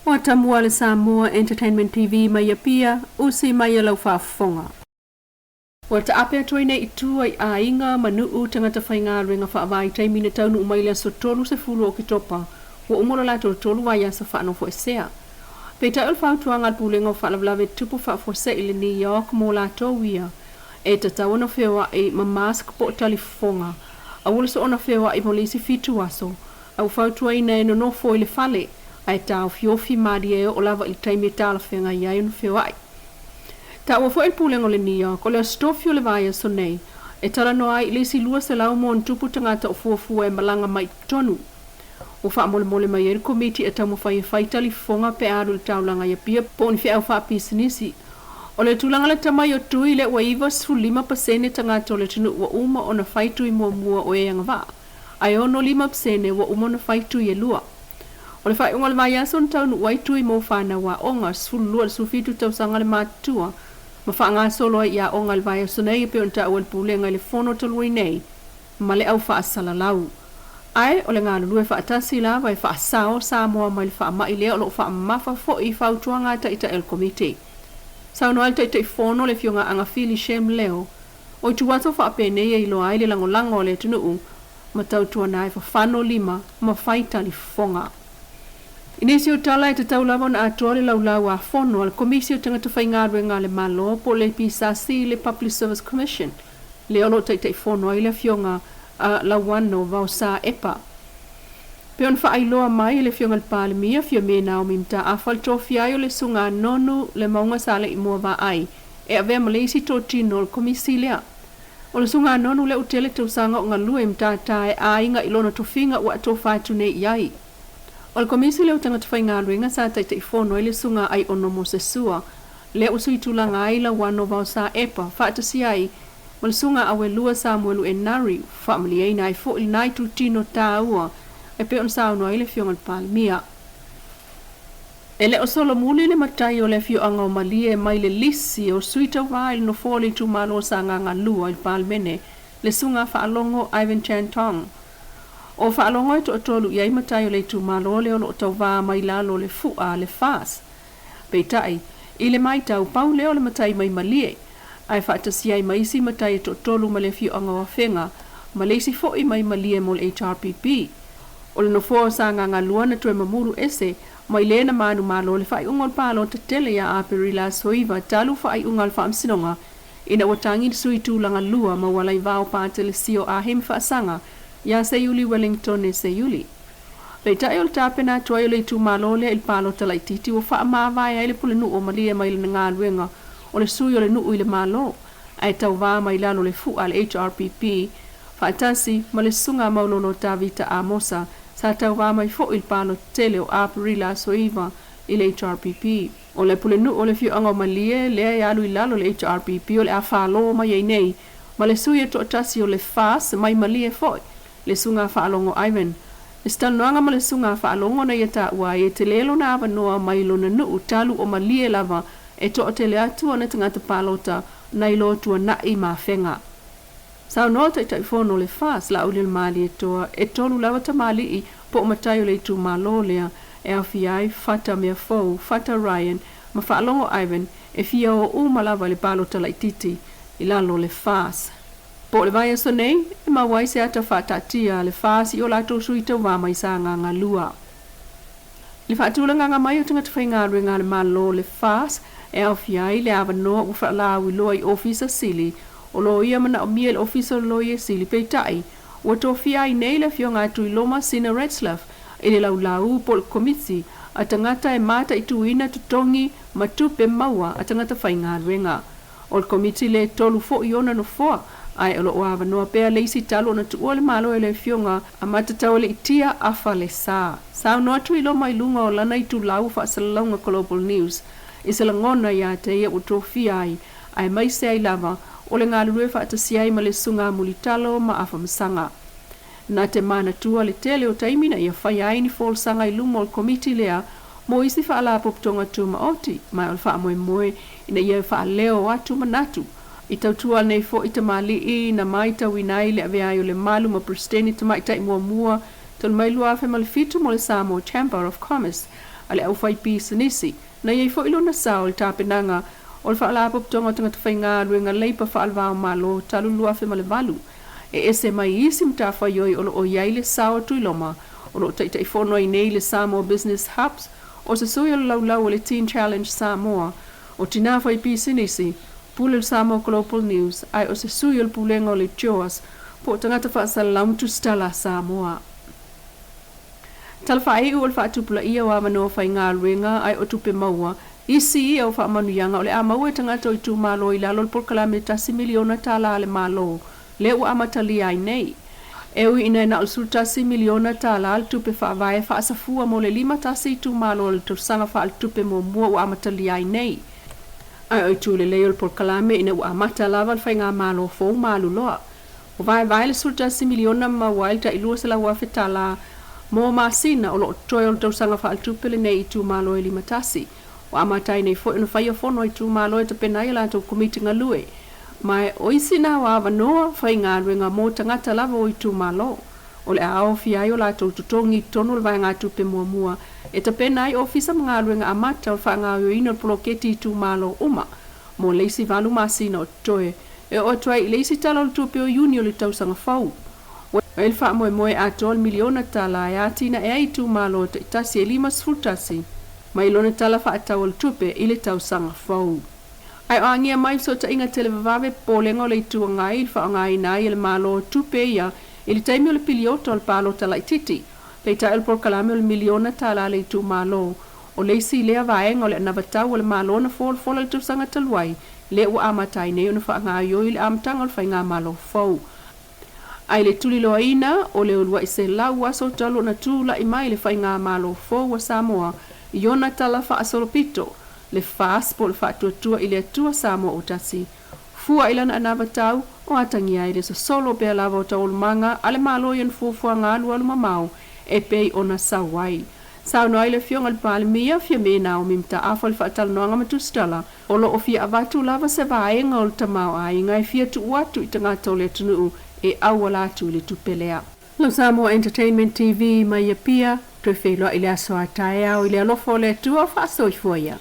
Ua tamua le Samoa Entertainment TV mai Apia, usi mai e lau faafofoga. Ua taape atu ai nei i tua i aiga ma nuu tagata faigaluega faavaitaimi na taunuu mai le aso 30 o Oketopa ua uma lo latou tolu vaiaso faanofoesea. Peitai o le fautuaga a le Pulega o Faalavelave Tutupu Faafuasei i le New York mo latou ia e tatau ona feoai ma mask po o talifofoga aua le soona feoai mo le isi fitu aso a ua fautuaina e nonofo i le fale ae taofiofi malie e oo lava i le taimi e talafeagai ai ona feoai. Taua foi e le Pulega o le New York o le aso tofi o le vaiaso nei e talanoa ai i le isi 200 ma ono tupu tagata o fuafua e malaga mai i totonu. Ua faamolemole mai ai le Komiti e taumafai e fai talifofoga pe a alu i le taulaga i Apia po o ni feau faapisinisi. O le tulaga lata mai o tui lea ua 95% tagata o le atunuu ua uma ona fai tui muamua o e agavaa, ae 65% ua uma ona fai tui e lua. O le faaiuga o le vaiaso na taunuu ai tui mo fanau aoga 12 i le 17 tausaga le matutua ma faagasolo ai i aoga i le vaiaso nei e pei ona taua e le Pulega i le fono talu ai nei ma le au faasalalau. Ae o le galulue faatasi lava e faasao Samoa mai le faamai lea o lo o faamamafa foi i fautuaga a Taitai o le Komiti. Saunoa ai le Taitaifono le Afioga Agafili Shem Leo, o ituaso faapenei e iloa ai le lagolago a le atunuu ma tautuana e fafano lima ma fai talifofoga. I nisi o tala e tatau lava ona atoa le laulau a fono a le Komisi o Tagata Faigaluega a le Malo po o le PSC le Public Service Commission, lea o lo o Taitaifono ai le Afioga a Lauano Vaosa Epa. Pei ona faailoa mai e le Afioga i le Palemia, Fiame Naomi Mataafa le tofia ai o le Susuga Nonu Le Mauga Saleimoa Vaai e avea ma le isi totino o le Komisi lea. O le Susuga Nonu lea ua tele tausaga o galue i matata e aiga i lona tofiga ua atofa atu nei i ai. O le Komisi lea o Tagata Faigaluega sa Taitaifono ai le Susuga Aiono Mosesua lea ua suitulaga ai Lauano Vaosa Epa faatasi ai ma le Susuga Auelua Samuelu Enari, faamalieina ai foi lena itutino taua e pei ona saunoa ai le Afioga i le Palemia. E le o solomuli le matai o le afioaga o Malie mai le lisi o sui tauva i le nofoa o le itumalo o Sagaga 2 i le Palemene, le Susuga Faalogo Ivan Chan Tong. O Faalogo e toatolu i ai matai o le itumalo lea o lo o tauva mai lalo o le fua a le FAS. Peitai, i le matau, pau lea o le matai mai Malie, ae faatasi ai ma isi matai e toatolu ma le afioaga o Afega, ma le isi foi mai Malie mo le HRPP. O le nofoa o Sagaga 2 na toe mamulu ese mai lē na manumalo le faaiuga o le palota tele ia Aperila aso 9 talu faaiuga a le Faamasinoga ina ua tagi le sui tulaga lua ma ua laivao Patelesio Ahemi Faasaga ia Seiuli Wellingtone Seiuli. Peitai o le tapena atu ai o le itumalo lea i le palota laitiiti ua faamavae ai le pulenuu o Malie mai lana galuega o le sui o le nuu i le Malo ae tauva mai lalo le fua a le HRPP faatasi ma le Susuga Maulolo Tavita Amosa sa tauva mai foi i le palota tele o Aperila aso 9 i le HRPP. O le pulenuu o le afioaga o Malie lea e alu i lalo le HRPP o le a falo mai ai nei ma le sui e toatasi o le FAS mai Malie foi le Susuga Faalogo Ivan. I se talanoaga ma le Susuga Faalogo na ia taua ai e tele lona avanoa mai lona nuu talu o Malie lava e toatele atu ona tagata palota nai lo tuanai ma Afega. Saunoa le Taitaifono o le FAS, Laaulialemalietoa, e tolu lava tamalii po o matai o le itumalo lea e aofia ai Fata Meafou, Fata Ryan ma Faalogo Ivan e fia o uma lava i le palota laitiiti i lalo o le FAS. Po o le vaiaso nei, e maua ai se ata faataatia a le FAS i o latou sui tauva mai Sagaga 2. I le faatulagaga mai o tagata faigaluega a le Malo le FAS e aofia ai le avanoa ua faalauiloa i Ofisa Sili o Loia manaomia i le Ofisa o le Loia Sili peitai ua tofia ai nei le Afioga a Tuiloma Sina Retzlaff i le laulau po o le Komiti a tagata e mataituina totogi ma tupe maua a tagata faigaluega. O le Komiti le tolu foi ona nofoa, ae o lo o avanoa pea le isi talu ona tuua le Malo e le Afioga a Matataualiitia Afa Lesa. Saunoa atu i loma i luga o lana itulau faasalalauga Global News i se lagona ia te ia ua tofia ai, aemaise ai lava o le galulue faatasi ai ma le Susuga Mulitalo ma Afamasaga. Na te manatua le tele o taimi na ia faia ai ni folasaga i luma o le Komiti lea mo isi faalapotopotoga tumaoti, ma o le faamoemoe ina ia faaleo atu manatu. I tautua nei foi tamalii na matauina ai le avea ai o Lemalu ma Peresetene Tamaitai muamua talu mai 2007 mo le Samoa Chamber of Commerce. a le aufaipisinisi, na i ai foi lona sao i le tapenaga o le Faalapotopotoga o Tagata Faigaluega Leipa Faale-va-o-Malo talu 2008. E ese mai isi matafaioi o lo o i ai le sao a Tuiloma, o lo o taitaifono ai nei le Samoa Business Hubs, o se sui o le laulau o le Teen Challenge Samoa, o Tinā Faipisinisi, pule o le Samoa Global News, ae o se sui o le pulega o le JAWS, po o Tagata Faasalalau ma Tusitala a Samoa. Tala faaiu o le faatupulaia o avanoa faigaluega ae o tupe maua, isi ia o faamanuiaga o le a maua e tagata o itumalo i lalo o le polokalame $1 miliona a le Malo lea ua amatalia ai nei. E ui ina e na o le $11 miliona le tupe faavae faasafua mo le 51 itumalo o le tausaga faaletupe muamua ua amatalia ai nei. Ae o itu lelei o le polokalame ina ua amata lava le faigamalo fou ma aluloa. Ua vaevae le $11 miliona ma maua ai le tai $200,000 mo masina o lo o totoe o le tausaga faaletupe lenei i itumalo e 51. Ua amata ai nei foi ona faia fono a itumalo e tapena ai a latou komiti galue. Ma o isi na o avanoa faigaluega mo tagata lava o itumalo. O le a aofia ai o latou totogi i totonu o le vaegatupe muamua e tapena ai ofisa ma galuega amata o le faagaoioiina o le poloketi i itumalo uma mo le isi 8 masina o totoe e oo atu ai i le isi Tala o le Tupe o Iuni o le tausaga fou. Ua i ai le faamoemoe atoa o le $1 miliona e atinae ai itumalo taitasi e 51 mai lona Tala Faatatau o le Tupe i le tausaga fou. Ae o agia mai fesootaiga televavave popolega o le Itu Agai i le faaaogaina ai e le Malo tupe ia i le taimi o le piliota o le palota laitiiti. Peitai o le polokalame o le $1 miliona a le itumalo o le isi lea vaega o le anavatau a le Malo na folafola i le tausaga talu ai, lea ua amata ai nei ona faagaoioi i le amataga o le faigamalo fou. Ae le tuliloaina o le uluai 100 aso talu ona tulai mai le faigamalo fou a Samoa i ona tala faasolopito, le FAST po o le Faatuatua i le Atua Samoa ua Tasi, fua i lana anavatau o atagia ai le sosolo pea lava o taualumaga a le Malo i ona fuafuaga alualu mamao e pei ona sau ai. Saunoa ai le Afioga i le Palemia Fiame Naomi Mataafa i le faatalanoaga ma Tusitala, o lo o fia avatu lava se vaega o le tamaoaiga e fia tuu atu i tagata o le atunuu e auala atu i le tupe lea. Lau Samoa Entertainment TV mai Apia, toe feiloai i le aso a taeao i le alofa o le Atua, faasoifua ia.